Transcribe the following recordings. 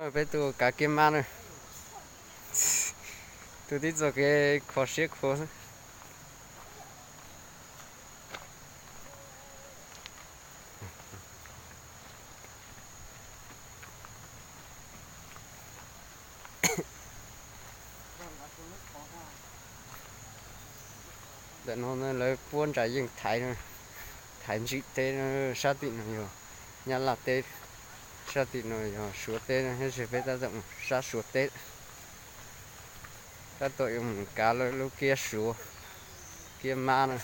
Peb tuaj kav kiab mab na, tuaj tib txoj kev kho siab khuav xwb. Ntawm no lawv puab ntsa yeej thaiv, thaiv ntsib teb. Sab tim no yog Nyab Laj teb, sab tim no yog Suav teb no, tab sis peb tab tom mus sab Suav teb. Tab tom yuav mus kav lawv lub kiab Suav, kiab mab na.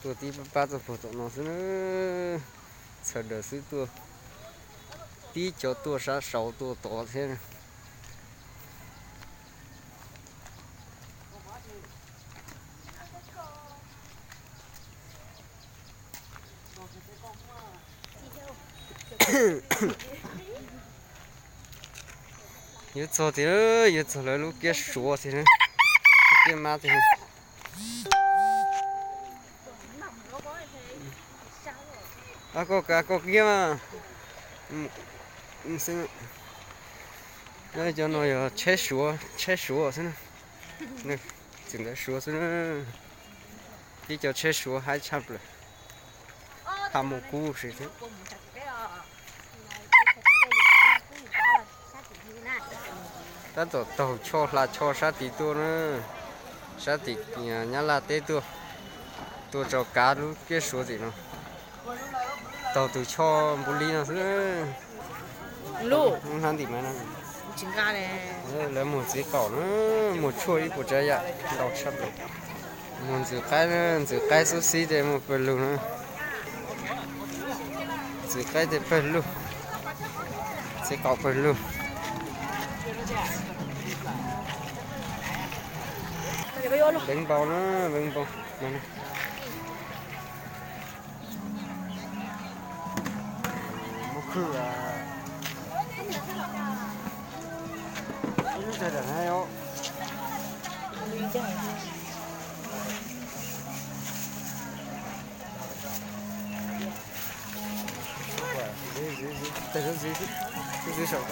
Tuaj tib pab pab txog puag tom no xwb na, txhawm daws xwb tuaj, tib co tuaj sab saud tuaj tod thiab. Yuav txog tiag, yuav txog lawv lub kiab Suav tiag, lub kiab mab tiag. Koj kav koj kiab mas. Cov no yog tsheb Suav, tsheb Suav xwb na. Txiv ntawv Suav xwb na. Tib co tsheb Suav haib tshaj plaws, ha mus kub si thiab. Tab tom taug choj hla choj sab tid tuaj na, sab tim Nyab Laj teb tuaj, tuaj tso kav lub kiab Suav tim no. Taug tus choj npus li no xwb. Lub hnab ntim mas, lawv muag txiv qaum na, muag tshuaj ib puas tsav yam ntau tshaj plaws. Muag ntxwv qaib, ntxwv qaib xub xib ces muag pawg lug na. Ntxwv qaib ces pawg lug, txiv qaum pawg lug. Npeev npau na, npeev npau. Muab khwb, ib lub tsag dam na os. Tes lub ntxiv, lub ntxiv saum.